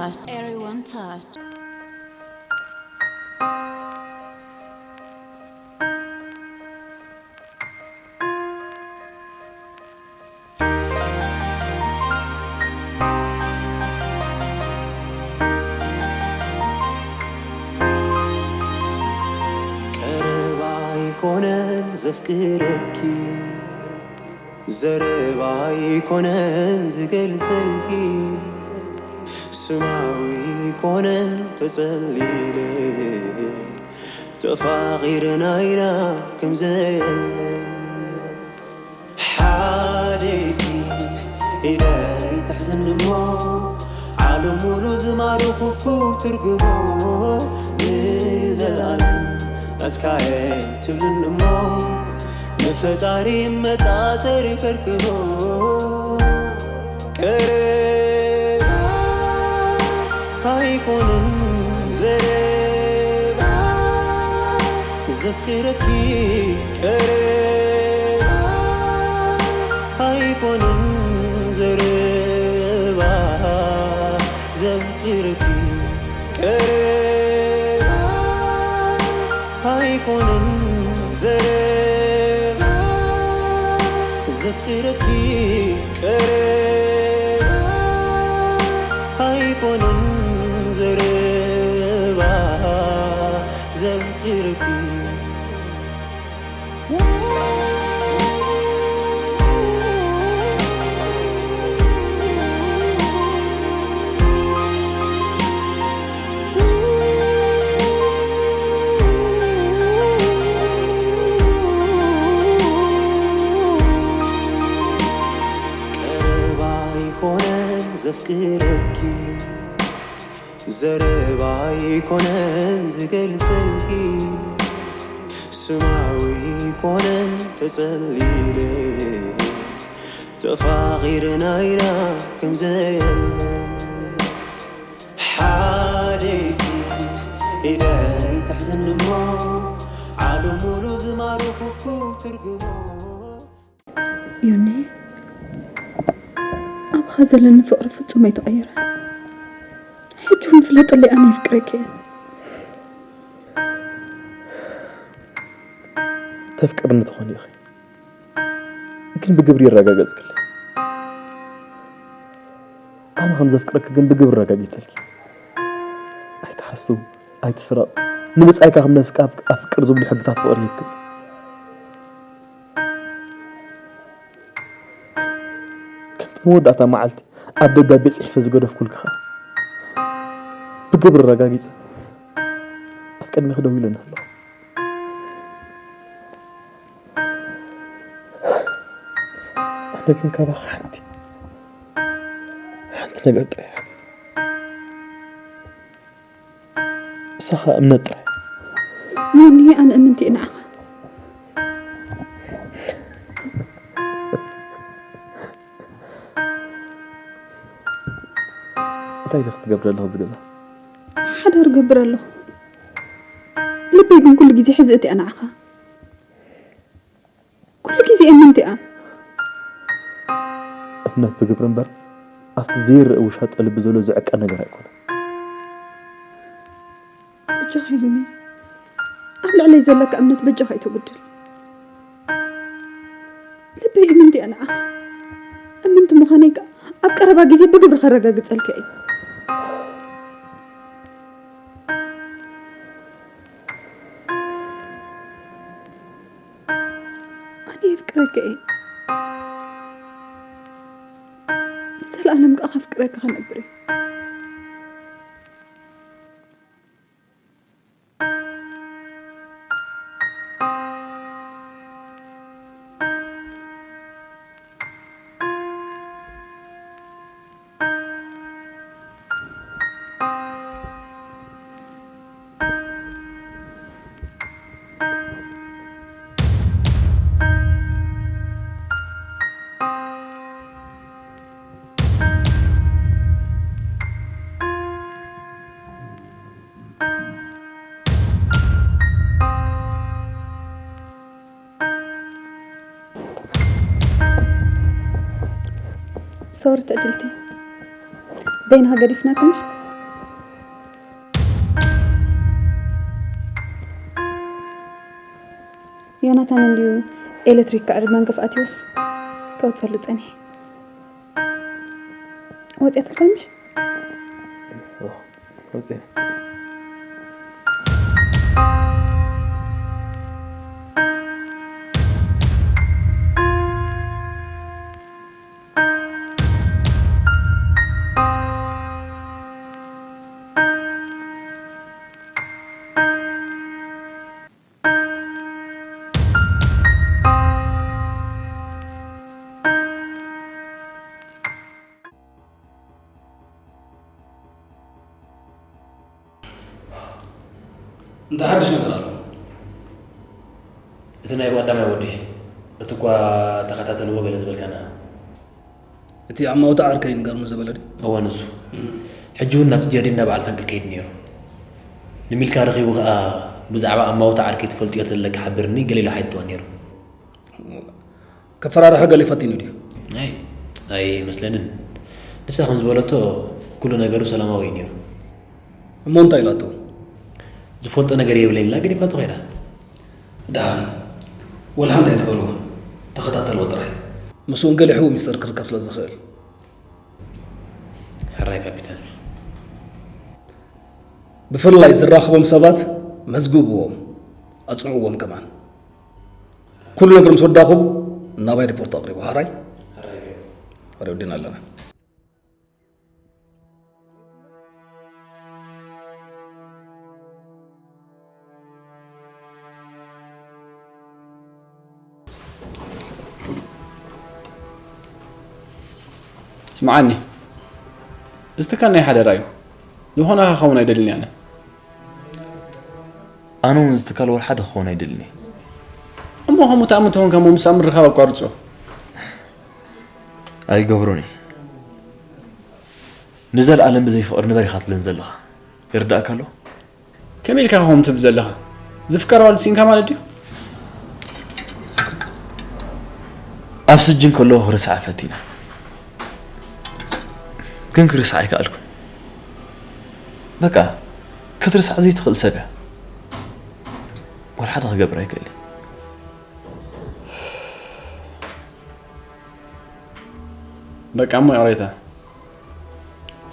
Everyone touch. ቀረባ ኣይኮነን ዘፍቅረኪ፣ ዘረባ ኣይኮነን ዝገልጸልኪ፣ ስማዊ ኣይኮነን ተጸሊለ፣ ተፋቒርና ኢና ከም ዘየለ። ሓደይኪ ኢደይ ትሕዝኒ እሞ፣ ዓለም ሙሉ ዝማርኹኩ ትርጉሞ፣ ንዘለኣለም ናትካየ ትብልኒ እሞ፣ ንፈጣሪ መጣጠሪ ከርክቦ። ቀረባ ኣይኮንን ዘረባ ዘፍቅረኪ፣ ቀረባ ኣይኮንን ዘረባ ዘፍቅረኪ፣ ቀረባ ኣይኮንን ዘረባ ዘፍቅረኪ፣ ቀረባ ኣይኮንን ዘረባ ዘፍቅረኪ። ቀረባ ኣይኮነን ዘፍቅረኪ፣ ዘረባ ኣይኮነን ዝገልጸልኪ፣ ስማዊ ኣይኮነን ተጸሊለ፣ ተፋቒርና ኢና ከም ዘየለ። ሓደይኪ ኢደይ ትሕዝኒ እሞ፣ ዓለም ሙሉ ዝማርኹኩ ትርጉሞ። ዮኒ፣ ኣባኻ ዘለኒ ፍቕሪ ፍጹም ኣይተቐየረን። ሕጂ እውን ፍለጠለይ፣ ኣነ የፍቅረኪ እየ። ተፍቅርኒ ትኾኒ ኢኺ፣ ግን ብግብሪ ይረጋገጽክለይ። ኣነ ከም ዘፍቅረኪ ግን ብግብሪ ረጋጊጸልኪ። ኣይትሓሱ፣ ኣይትስረቕ፣ ንብጻይካ ከም ነፍስካ ኣፍቅር ዝብሉ ሕግታት ፍቕሪ ይብክል። ከምቲ መወዳእታ መዓልቲ ኣብ ደብዳቤ ጽሒፈ ዝገደፍኩልኪ ኸኣ ብግብሪ ረጋጊጸ ኣብ ቅድሚኺ ደው ኢለ ኣለኹ። ኣነ ግን ካባኺ ሓንቲ ሓንቲ ነገር ጥራይ እያ። ንሳ ኸኣ እምነት ጥራይ። ዮኒ፣ ኣነ እምንቲ እየ ንዓኻ። እንታይ ዲኺ ትገብሪ ኣለኺ ኣብዚ ገዛ? ሓዳር እገብር ኣለኹ። ልበይ ግን ኩሉ ግዜ ሕዝእቲ እያ ንዓኻ። ኩሉ ግዜ እምንቲ እያ። እምነት ብግብሪ እምበር ኣብቲ ዘይረእ ውሻጠ ልቢ ዘሎ ዝዕቀን ነገር ኣይኮነን። በጃኻ ዮኒ፣ ኣብ ልዕለይ ዘለካ እምነት በጃኻ ኣይተጉድል። ልበይ እምንቲ እያ ንዓኻ። እምንቲ ምዃነይ ከኣ ኣብ ቀረባ ግዜ ብግብሪ ከረጋግጸልካ እየ። ኣነ የፍቅረካ እየ። ንዘለኣለም ከኣ ከፍቅረካ ክነብር እየ። ሶሪ ትዕድልቲ፣ በይንኻ ገዲፍናኪ ምሽ? ዮናታን እንድዩ ኤሌክትሪክ ክዕርድ መንገፍ ኣትዩስ ከውፀሉ ፀኒሐ። ወፂኣትልካ ምሽ? እንታይ ሓድሽ ነገር ኣሎ? እቲ ናይ ብቐዳማይ ወዲ እቲ እኳ ተኸታተልዎ ገለ ዝበልካና። እቲ ኣማውታ ዓርከይ ንገርሙ ዝበለ ድዩ? እዋ ንሱ። ሕጂ እውን ናብቲ ጀርዲን እንዳ በዓል ፈንቅል ከይዱ ነይሩ። ንሚልካ ረኺቡ ኸኣ ብዛዕባ ኣማውታ ዓርከይ ትፈልጥዮ ተለካ ሓብርኒ ገለ ኢሉ ሓቲትዋ ነይሩ። ከፈራርሖ ገለ ፈቲኑ ድዩ? ኣይ ኣይመስለንን። ንሳ ከም ዝበለቶ ኩሉ ነገሩ ሰላማዊ እዩ ነይሩ። እሞ እንታይ ኢላቶ? ዝፈልጦ ነገር የብለይን ኢላ ገዲፋቶ ከይዳ። ደሓን ወላ ሓንቲ ኣይትበልዎ፣ ተኸታተልዎ ጥራይ። ምስኡ እውን ገለ ሕቡእ ሚስጥር ክርከብ ስለ ዝኽእል። ሕራይ ካፒታን። ብፍላይ ዝራኸቦም ሰባት መዝግብዎም፣ ኣጽንዕዎም ከማን። ኩሉ ነገር ምስ ወዳኹም ናባይ ሪፖርት ኣቕሪቡ። ሕራይ? ሕራይ ወዲና ኣለና። ስምዓኒ፣ እዚ ትካል ናይ ሓደራ እዩ። ዝኾነ ክኸውን ኣይደልን ኣነ። ኣነ እውን እዚ ትካል ወላ ሓደ ክኸውን ኣይደልን እየ። እሞ ከምኡ ትኣምን ተኾንካ እሞ ምስኣ ምርኻብ ኣቋርጾ። ኣይገብሮን እየ። ንዘለኣለም ብዘይ ፍቕሪ ንበር ኢኻ ትብለኒ ዘለኻ። ይርዳእካ ኣሎ? ከመይ ኢልካ ከምኡ ትብል ዘለኻ? ዝፍቀር ኣዋልድ ሲኢንካ ማለት ድዩ? ኣብ ስጅን ከለኹ ክርስዓ ፈቲነ። ግን ክርስዓ ኣይከኣልኩን። በቃ ክትርስዓ ዘይትኽእል ሰብ እያ። ወላ ሓደ ክገብር ኣይክእልን። በቃ እሞ ይቕሬታ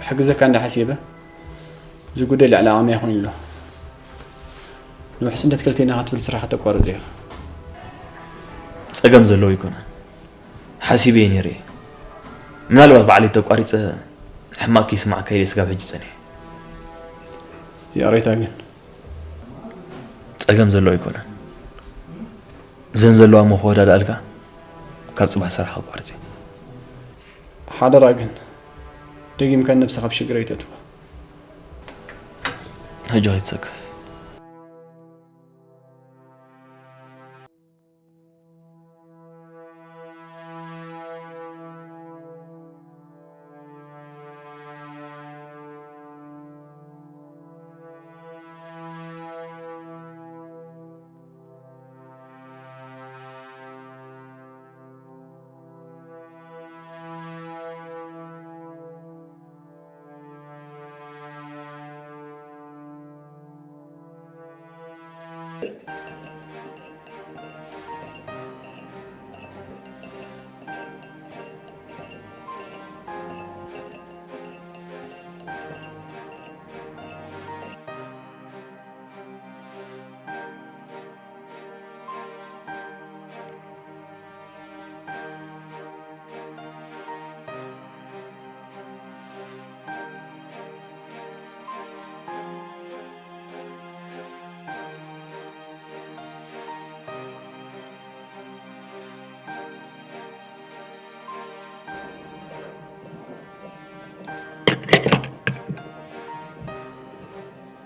ክሕግዘካ እንዳ ሓሲበ እዚ ጉዳይ ልዕሊ ዓቕመይ ኣይኮነን ኣሎ። ንውሕስነት ክልቴና ክትብል ስራሕ ከተቋርጽ ኢኻ። ጸገም ዘለዎ ኣይኮነን። ሓሲበ እየ ነይረ። ምናልባት ባዕለይ ተቋሪጸ ሕማቕ ከይስማዓካ ኢለ ስጋብ ሕጂ ጸኒሐ። ይቕሬታ ግን ጸገም ዘለዎ ኣይኮነን። እዘን ዘለዋ እሞ ክወዳድኣልካ ካብ ጽባሕ ስራሕ ኣቋርጽ እየ። ሓደራ ግን ደጊምካ ነብስኻ ኣብ ሽግር ኣይተእትዋ። ሕጂ ከይትሰከፍ።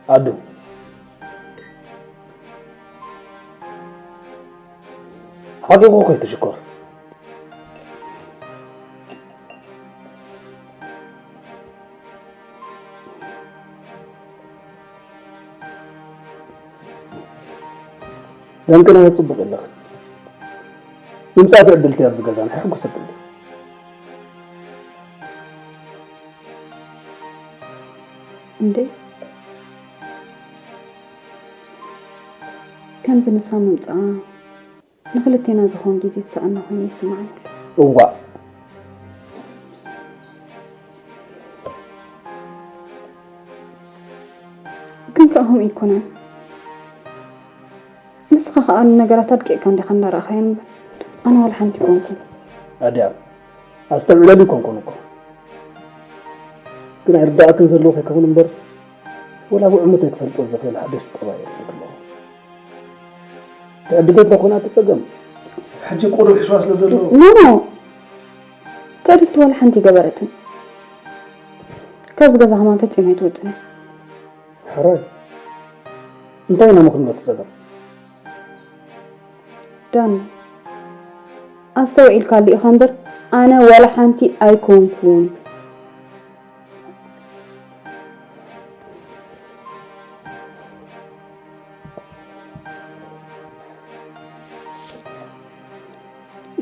ኣዱ ሓቂቑ እኮ እዩ ትሽኮር። ደንቅና ጽቡቕ ኣለኽን። ምምጻእቲ ዕድልቲ ኣብዚ ገዛና ሕጉሰት እንዲ። እንዴ ከምዚ ንሳ ምምጻኣ ንክልቴና ዝኾን ግዜ ዝሰኣና ኮይኑ ይስምዓኒ ኣሎ። እዋእ፣ ግን ከኣ ከምኡ ኣይኮነን። ንስኻ ከኣ ንነገራት ኣድቂቕካ እንዲኻ እንዳረኣኻዮ እምበር፣ ኣነ ዋላ ሓንቲ ኣይኮንኩን። ኣድያም፣ ኣስተብዕለሉ ኣይኮንኩን እኮ። ግን ኣይርድኣክን ዘለዎ ከይከውን እምበር፣ ወላ ብዕሙተይ ክፈልጦ ዝኽእል ሓደሽቲ ጠባይ የርእየኪ ኣለኹ። ትዕድልቲ እንተኾና እቲ ጸገም፣ ሕጂ ቁሩብ ሕሽዋ ስለ ዘሎ። ኖ፣ ኖ። ትዕድልቲ ዋላ ሓንቲ ኣይገበረትን። ካብዚ ገዛ ከማን ፈጺማ ኣይትወጽእን እያ። ሕራይ። እንታይ ኢና እሞ ክንብሎ እቲ ጸገም? ዳኒ፣ ኣስተውዒልካሉ ኢኻ እምበር፣ ኣነ ዋላ ሓንቲ ኣይኮንኩን።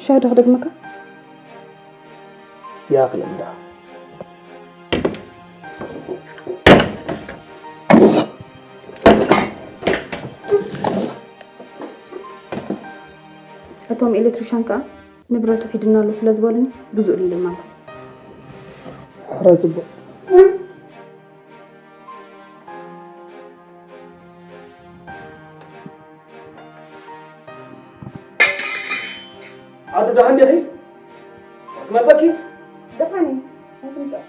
ሻሂ ዶ ክደግመካ? ይኣኽል እንዳ። እቶም ኤሌክትሪሻን ከኣ ንብረቱ ሒድና ኣሎ ስለ ዝበሉኒ ግዝኡሉ ኢሎም ኣለዉ። ሕራይ ጽቡቕ። ዓዱ ደሓን ዲኺ? ክመጸኪ? ደሓን እየ። ኣይትምጻእ።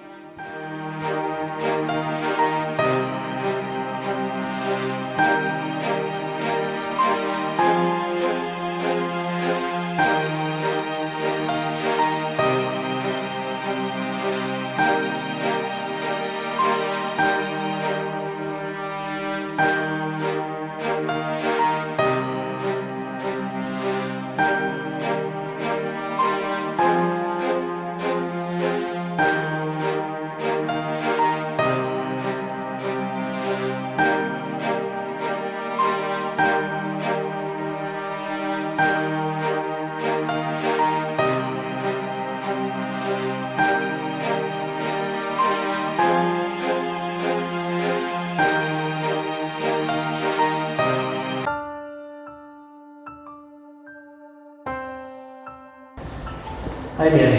ኣይ ሜሪ፣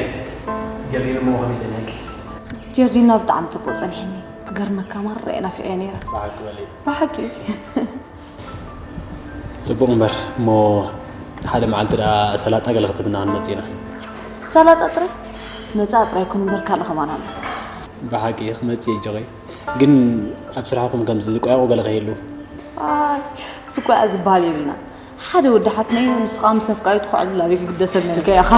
ጀርዲን እሞ ከመይ ጸኒሓኪ? ጀርዲና ብጣዕሚ ጽቡቕ ጸኒሕኒ። ክገርመካ ማራ እየ ናፊቐዮ ነይረ። ብሓቂ በሊ። ብሓቂ። ጽቡቕ እምበር፣ እሞ ሓደ መዓልቲ ደኣ ሰላጣ ገለ ከተብልና ክንመጽእ ኢና። ሰላጣ ጥራይ? መጻእ ጥራይ ይኩን እምበር ካልእ ከማን ኣሎ። ብሓቂ ክመጽእ እየ ኣጆኺ። ግን ኣብ ስራሕኩም ከምዚ ዝቆያቑ ገለ ከይህሉ። ኣይ፣ እዚ እኮ ዝበሃል የብልና። ሓደ ወዲ ሓትነይ ንሱ ከዓ ምስ ኣፍቃሪቱ ክዕልል ኣበይ ክግደሰልና ኢልካ ኢኻ።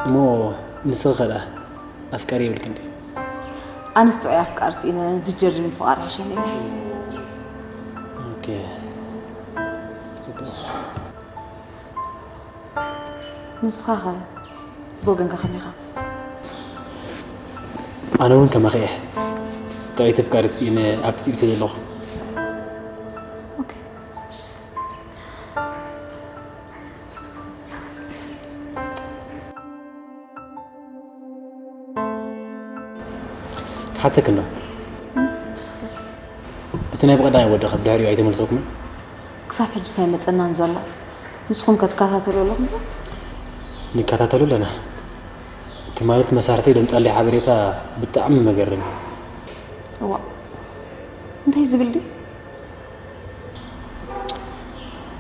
እሞ ንስኺ ከ ደኣ ኣፍቃሪ የብልክን ድዩ? ኣነስ ጥዑይ ኣፍቃሪ ስኢነ፣ ብጀርዲን ምፍቓር ይሕሸኒ። ኦኬ። ጽቡቕ። ንስኻ ኸ ብወገንካ ከመይ ኢኻ? ኣነ እውን ከማኺ እየ። ጥዕይቲ ኣፍቃሪት ስኢነ ኣብ ትጽቢት እየ ዘለኹ። ኦኬ። ክሓተኪ እንዶ፣ እቲ ናይ ብቐዳማይ ወዲ ከ ብድሕሪኡ ኣይተመልሰኩምን? ክሳብ ሕጂ ኣይመጸናን ዘሎ። ንስኹም ከ ትከታተሉ ኣለኹም ዶ? ንከታተሎ ኣለና። እቲ ማለት መሳርሕተይ ደምጻለይ ሓበሬታ ብጣዕሚ መገረሚ እዩ። እዋእ፣ እንታይ ዝብል ድዩ?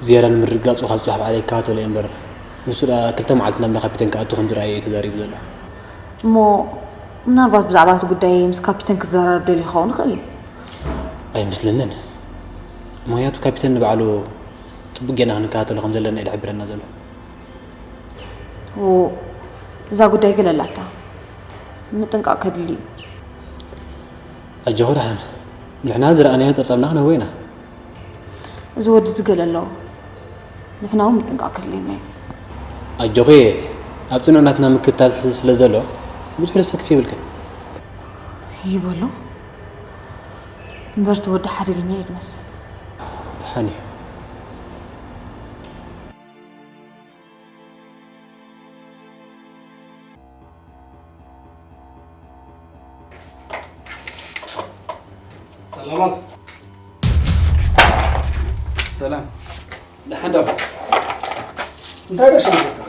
ዝያዳ ንምርግጋጹ ካብ ጽሑፍ ዓለ ይከታተሎ እየ እምበር፣ ንሱ ደኣ ክልተ መዓልቲ ናብ እንዳ ካፒተን ክኣቱ ከም ዝረኣየ እዩ ተዛሪቡ ዘሎ። እሞ ምናልባት ብዛዕባ እቲ ጉዳይ ምስ ካፒተን ክዘራረብ ደልዩ ክኸውን ይኽእል እዩ። ኣይመስለንን። ምኽንያቱ ካፒተን ንባዕሉ ጽቡቕ ጌርና ክንከታተሎ ከም ዘለና እዩ ዝሕብረና ዘሎ። ው፣ እዛ ጉዳይ ገለ ኣላታ። ምጥንቃቕ ከድሊ እዩ። ኣጆኺ ደሓን። ንሕና ዝረኣናዮ ጸብጻብና ክነህቦ ኢና። እዚ ወዲ እዚ ገለ ኣለዎ። ንሕና እውን ምጥንቃቕ ከድልየና እዩ። ኣጆኺ፣ ኣብ ጽኑዕ ናትና ምክትታል ስለ ዘሎ ብዙሕ ዘሰክፍ የብልክን። ይበሎ። እምበር እቲ ወዲ ሓደገኛ እዩ ዝመስል። ደሓን እዩ። ሰላማት። ሰላም። ደሓን ዶ? እንታይ ደስ ይብለካ?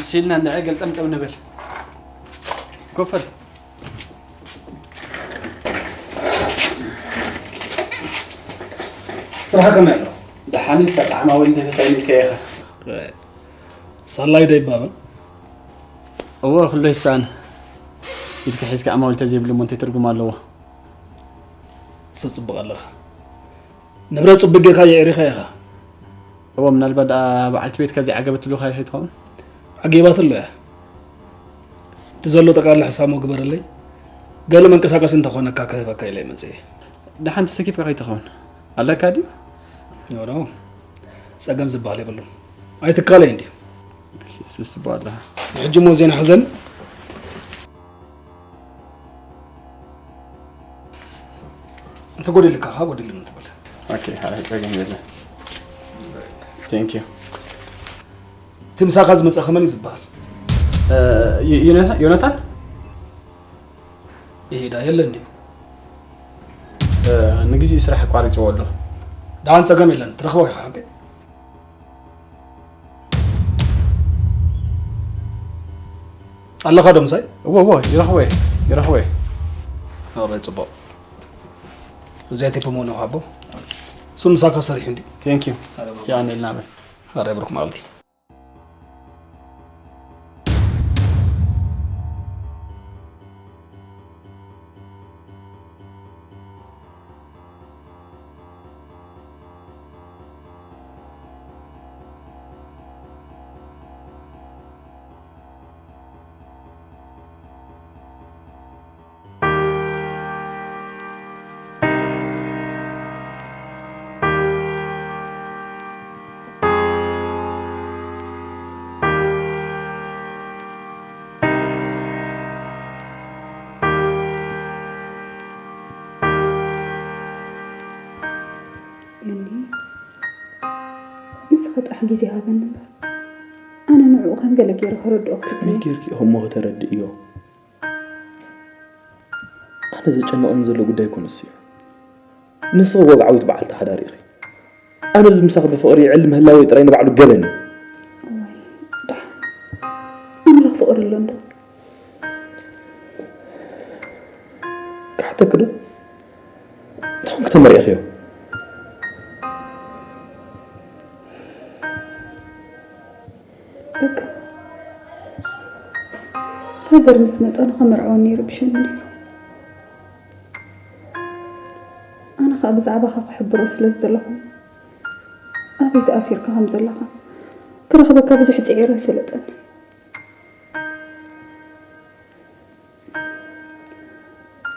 ሲልና እንድዒ ገልጠምጠም ንብል። ኮፈል። ስራሕ ከመይ ኣሎ? ደሓን እዩ፣ ሰላም ዓማዊል እንተተሳኢኑልካ ኢኻ። ሳላይ ዶ ይባበል? እወ፣ ኩሉ ይሳን። ኢድካ ሒዝካ ዓማዊል ተዘይብሉ እሞ እንታይ ትርጉም ኣለዎ? እሱ ጽቡቕ ኣለኻ። ንብረት ጽቡቕ ጌርካ የዕሪኻ ኢኻ። እወ፣ ምናልባት ደኣ በዓልቲ ቤትካ ዘይዓገበትሉ ከይትኸውን? ዓጊባትሉ እያ። እቲ ዘሎ ጠቕላላ ሕሳሞ ግበረለይ። ገለ መንቀሳቐሲ እንተኾነካ ክህበካ ኢለ እየ መጽየ። ደሓን ተሰኪፍካ ከይትኸውን? ኣለካ ድዩ? ኖ፣ ኖ። ጸገም ዝበሃል የብሉን። ኣይትካለይ እንድዩ። እሺ፣ እሱ፣ እሱ በኋላ። ሕጂ እሞ ዜና ሕዘን። እንተ ጎዲልካ፣ ሃ፣ ጎዲልኒ ትብል። ኦኬ፣ ሓራይ ጸገም የለን። Thank you። እቲ ምሳኻ ዝመጸ ከመን እዩ ዝበሃል? እ፣ ዮ-፣ ዮናታ-፣ ዮናታን? ይሄዳ የለ እንድዩ? እ፣ ንግዜኡ ስራሕ ኣቋሪጽዎ ኣሎ። ደሓን ጸገም የለን፣ ትረኽቦ ኢኻ፣ ሓቂ? ኣለኻ ዶ ምሳይ? እወ፣ እወ፣ ይረኽቦ እየ፣ ይረኽቦ እየ። ኦሬ፣ ጽቡቕ። እዚኣ ቴፕ መሆኑ ሓቦ። እሱ ምሳካ ሰሪሑ እንዲ። Thank you። ኣረ፣ ብሩክ። ያኔ ልናበል። ኣረ፣ ብሩክ መዓልቲ። ዮኒ፣ ንስኻ ጥራሕ ግዜ ሃበኒ እምበር፣ ኣነ ንዕኡ ከም ገለ ገይረ ከረድኦ ክፍትን ከመይ እየ። ጌርኪ ኢኹሞ ከተረድእዮ? ኣነ ዘጨንቐኒ ዘሎ ጉዳይ እኮ ንሱ እዩ። ንስኺ ወግዓዊት በዓልቲ ሓዳር ኢኺ። ኣነ ኣብዚ ምሳኺ ብፍቕሪ ይዕሊ ምህላወይ ጥራይ ንባዕሉ ገበን እዩ። እዋይ፣ ደሓን ኣምላኽ ፍቕሪ ኣሎ እንዶ? ክሓተኪ ዶ? እንታይ ኮንኪ ተመሪዕኽዮ? በቃ፣ ፋዘር ምስ መጸ ንኸመርዕወኒ ይርብሸኒ ነይሩ። ኣነ ኸኣ ብዛዕባኻ ክሕብሮ ስለ ዝደለኹ፣ ኣበይ ተኣሲርካ ከም ዘለኻ ክረኽበካ ብዙሕ ጽዒረ ኣይሰለጠኒ።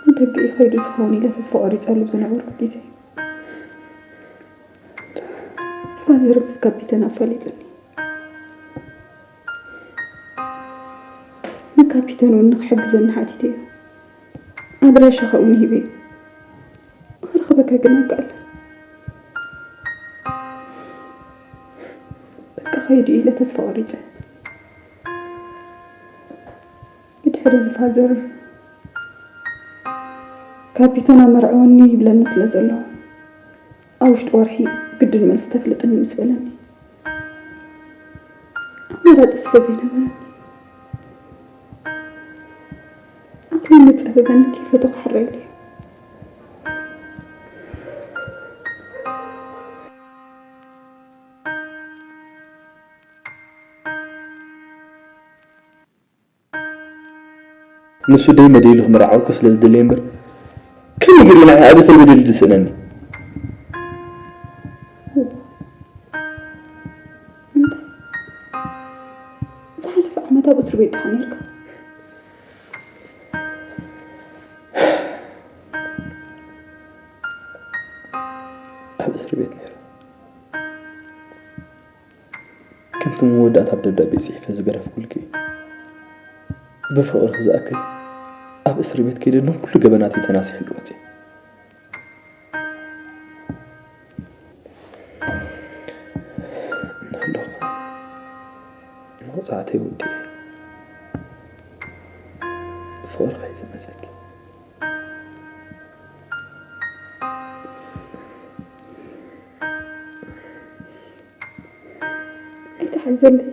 ንደገ እዩ ከይዱ ዝኸውን ኢለ ተስፋ ቆሪጸሉ ኣብ ዝነበርኩ ግዜ፣ ፋዘር ምስ ካፒተን ኣፋሊጡኒ። ንካፒተን እውን ንክሕግዘኒ ሓቲተዮ። ኣድራሻኻ እውን ሂበዮ። ክረኽበካ ግን ኣይከኣለን። በቃ ከይዱ ኢለ ተስፋ ቆሪጸ። ብድሕሪ እዚ ፋዘር ካፒተን ኣመርዕወኒ ይብለኒ ስለ ዘሎ፣ ኣብ ውሽጢ ወርሒ ግድን መልሲ ተፍልጥኒ ምስ በለኒ፣ ኣማራጺ ስለ ዘይነበረኒ፣ ዓቕለይ መጸበበኒ፣ ከይፈተኹ ሓረይለዮ። ንሱ ደይ መደይሉ ክምርዓወኪ ስለ ዝደለየ እምበር፣ ከመይ ገይሩ ንዓይ ኣብ እስር ቤት ኢሉ ዝስእነኒ? እንታይ? ዝሓለፈ ዓመት ኣብ እስር ቤት ዲኻ ነይርካ? ኣብ እስር ቤት ነይረ። ከምቲ መወዳእታ ኣብ ደብዳቤ ጽሒፈ ዝገደፍኩልኪ፣ ብፍቕርኺ ዝኣክል ኣብ እስር ቤት ከይደ ንኹሉ ገበናተይ ተናሲሐሉ ወጺኤ። እናሃለኹ መቕጻዕተይ ወዲኤ ፍቕርኺ ዝመጸኪ። ይሓይዘለይ።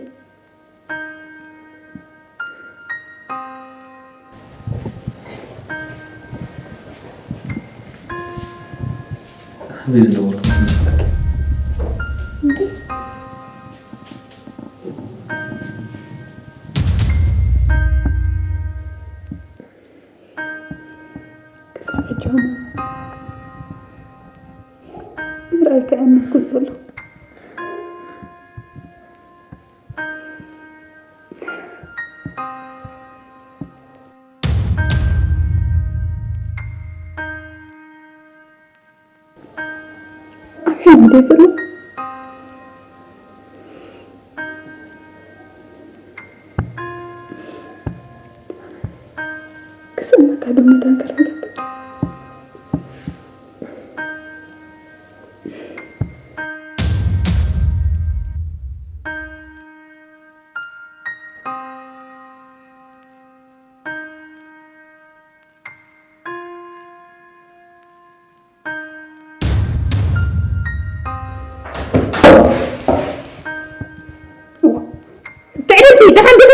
ኣበይ ዝነበርኩ መስለኪ? ክሳብ ሕጂ ሆማ ምርኣይ ከኣነኩን ዘሎ። ኣብ ሕልሚ ድየ ዘሎ? ክስእነካ ዶ መታን ከረጋግጽ? ትዕድልቲ፣ ደሓን ዲኺ?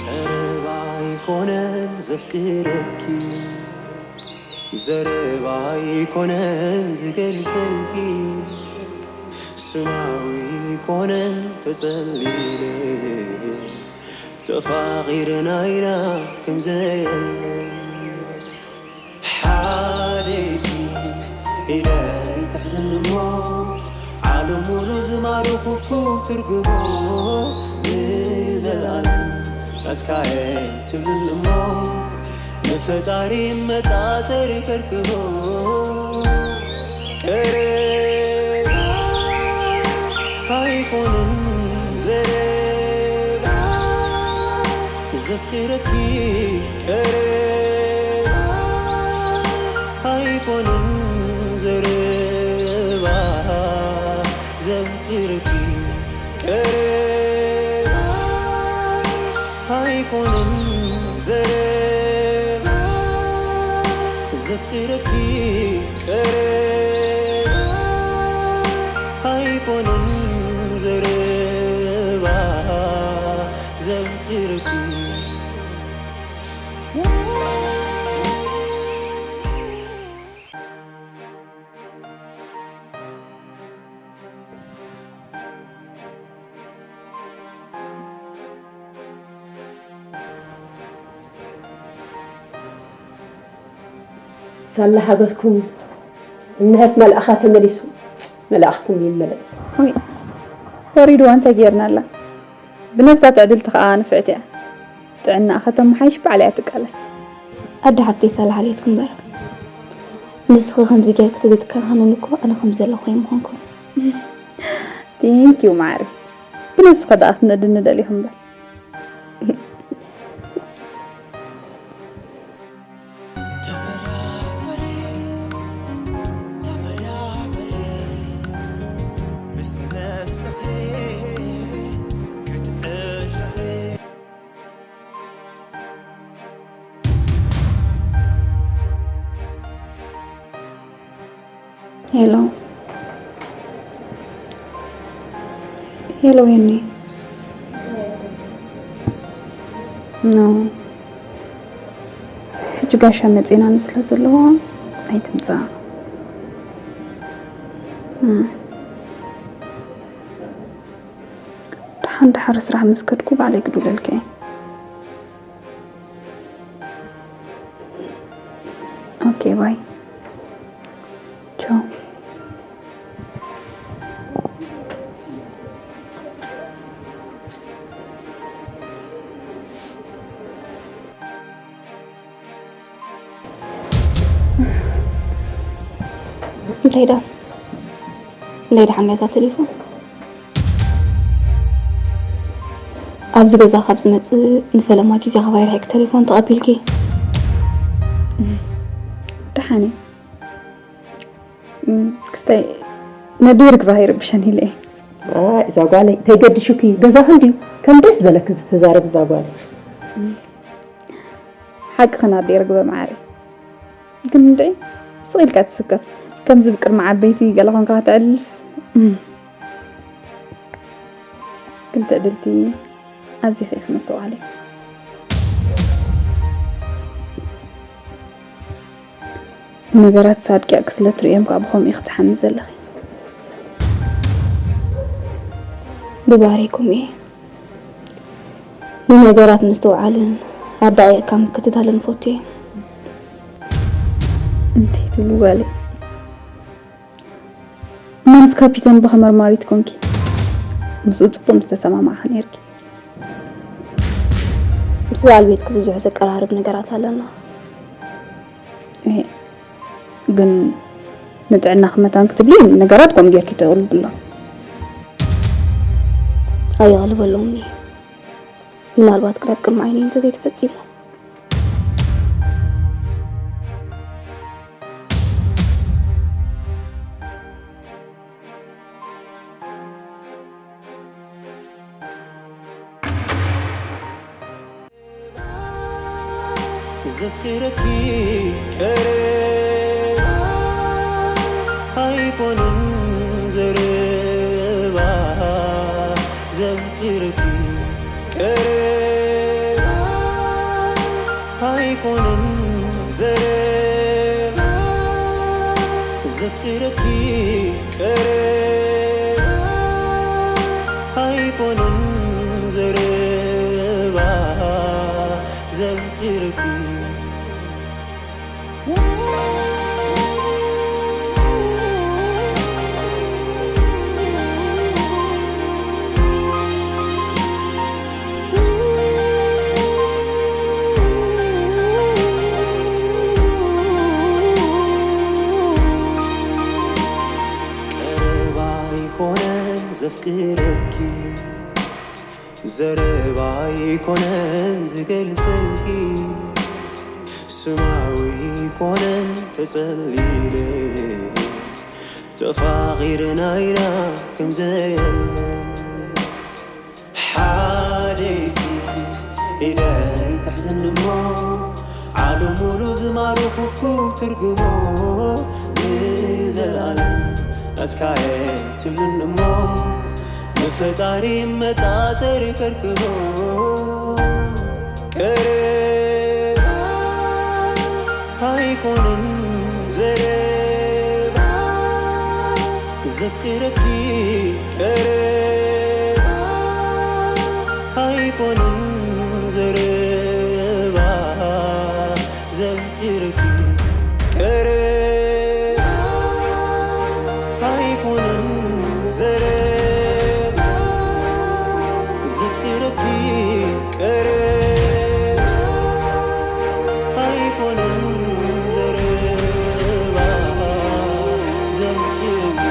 ቀረባ ኣይኮነን ዘፍቅረኪ፣ ዘረባ ኣይኮነን ዝገልጸልኪ፣ ስማዊ ኣይኮነን ተጸሊለ፣ ተፋቒርና ኢና ከም ዘየለ። ሓደ ኢለ ተሕዝን እሞ፣ ዓለም ሙሉ ዝማርኹኩ ትርጉሞ፣ ንዘለኣለም ናትካየ ትብል እሞ፣ ንፈጣሪ መጣጠሪ ከርክቦ። ቀረባ ኣይኮነን ዘረባ ዘፍቅረኪ፣ ቀረባ ኣይኮነን ዘረባ ዘፍቅረኪ፣ ቀረባ ኣይኮነን ዘረባ ዘፍቅረኪ፣ ቀረባ ኣይኮነን ዘረባ ዘፍቅረኪ። ሳላ ሓጎስኩም እንሀት መልኣኻ ተመሊሱ፣ መልኣኽኩም ይመለስ። ውይ፣ ወሪድዋ እንታይ ጌርናላ? ብነብሳ ትዕድልቲ ከኣ ንፍዕቲ እያ። ጥዕናኣ ከተመሓይሽ ባዕላ እያ ትቃለስ። ኣደ ሓብተይ ሳላ ሓልየትኪ እምበር፣ ንስኺ ከምዚ ጌርኪ ተዘይትከናኸንኒ እኮ ኣነ ከምዚ ዘለኹ ኣይምኾንኩን። Thank you ማዓረይ። ብነብስኺ ደኣ ክትንእድኒ ደሊኺ እምበር። ሄሎ ሄሎ፣ የኔ ኖ፣ ሕጂ ጋሻ መጺእናኒ ስለ ዘለዋ ኣይትምጻእ። እም። ኣንድሓር ስራሕ ምስ ከድኩ ባዕለይ ክድውለልካ እየ። ኦኬ፣ ባይ። ቻው። እንታይ ዳ እንታይ ደሓን እዛ ቴሌፎን? ኣብዚ ገዛ ካብ ዝመጽእ ንፈለማ ግዜ ከባይ ርሒቕ ቴሌፎን ተቐቢልኪ? ደሓን እየ። እም፣ ክስታይ ነደይ ርግባ ይርብሸን ኢለ እየ። ኣይ፣ እዛ ጓለይ፣ እንታይ ገዲሹኪ? ገዛኺ እንድዩ። ከም ደስ በለኪ ዝተዛረብ እዛ ጓለይ። ሓቅኽን ኣደይ ርግበ መዓረይ። ግን እንድዒ ስቕ ኢልካ ትስከፍ። ከምዚ ብቅድሚ ዓበይቲ ገለ ኾንካ ከተዕልልስ። እም። ግን ትዕድልቲ ኣዚኺ ኢኺ መስተውዓሊት። ንነገራት ሳድቂቕኪ ስለ ትርእዮም ከኣ ብኸምኡ ኢኺ ትሓሚ ዘለኺ። ብባህሪኩም እየ። ንነገራት ምስትውዓልን ኣዳቒቕካ ምክትታልን እፈቱ እየ። እንታይ ትብሉ ጓለይ? እሞ ምስ ካፒተን ብኸ መርማሪት ኮንኪ? ምስኡ ጽቡቕ ምስ ተሰማማዕኺ ነይርኪ። ምስ በዓል ቤትኪ ብዙሕ ዘቀራርብ ነገራት ኣለና። እሄ፣ ግን ንጥዕናኺ መታን ክትብሊ ነገራት ከምኡ ጌርኪ ተቕልብሎ። ኣየቕልበሎምን እየ። ምናልባት ቅረብ ቅድሚ ዓይነይ እንተዘይተፈጺሙ። ዘፍቅረኪ ቀረባ ኣይኮነን ዘረባ። ዘፍቅረኪ ቀረባ ኣይኮነን ዘረባ። ዘፍቅረኪ ቀረባ ኣይኮነን ዘረባ። ዘፍቅረኪ ቀረባ ኣይኮነን ዘፍቅረኪ፣ ዘረባ ኣይኮነን ዝገልጸልኪ፣ ስማዊ ኣይኮነን ተጸሊለ፣ ተፋቒርና ኢና ከም ዘየለ። ሓደ ኢድኪ ኢደይ ትሕዝኒ እሞ፣ ዓለም ሙሉ ዝማረኹኩ ትርጉሞ፣ ንዘለኣለም ናትካየ ትብልኒ እሞ፣ ንፈጣሪ መጣጠሪ ከርክቦ። ቀረባ ኣይኮነን ዘረባ፣ ዘፍቅረኪ ቀረባ ኣይኮነን ዘረባ። ዘፍቅረኪ ቀረባ ኣይኮነን ዘረባ። ዘፍቅረኪ ቀረባ ኣይኮነን ዘረባ። ዘፍቅረኪ